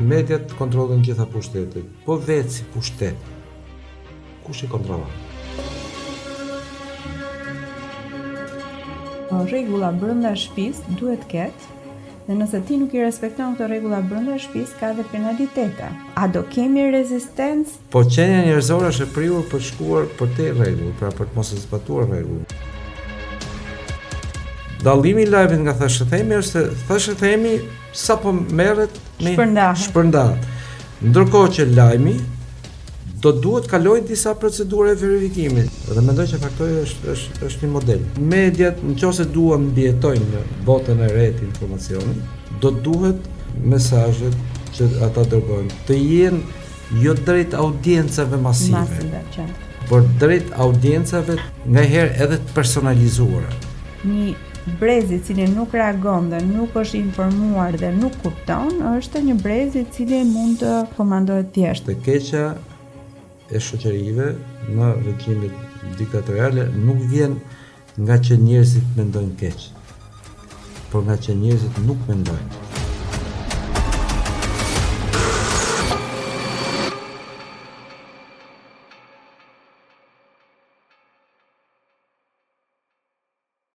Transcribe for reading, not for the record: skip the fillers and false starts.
Mediat kontrollojnë gjitha pushtetet, po vetë si pushtet, kush i kontrollon? Rregulla brenda shtëpisë duhet të ketë dhe nëse ti nuk i respekton këto rregulla brenda shtëpisë ka edhe penalitete. A do kemi rezistencë? Po qenia njerëzore është e prirur për të shkuar përtej rregullit, pra për të mos e zbatuar rregullin. Dallimi i lajmit nga thashethemi është se thashethemi sapo merret me shpërndahet. Shpërndahet. Ndërkohë që lajmi do duhet kalojë disa procedura verifikimi dhe mendoj që Faktoje është është është një model. Mediat, në qoftë se duan mbijetojnë në botën e re të informacionit, do duhet mesazhet që ata dërgojnë të jenë jo drejt audiencave masive, masive qartë. Por drejt audiencave nganjëherë edhe të personalizuara. Një brez i cili nuk reagon dhe nuk është informuar dhe nuk kupton, është një brez i cili mund të komandohet thjesht. E keqja e shoqërive në regjimet diktatoriale nuk vjen nga që njerëzit mendojnë keq, por nga që njerëzit nuk mendojnë.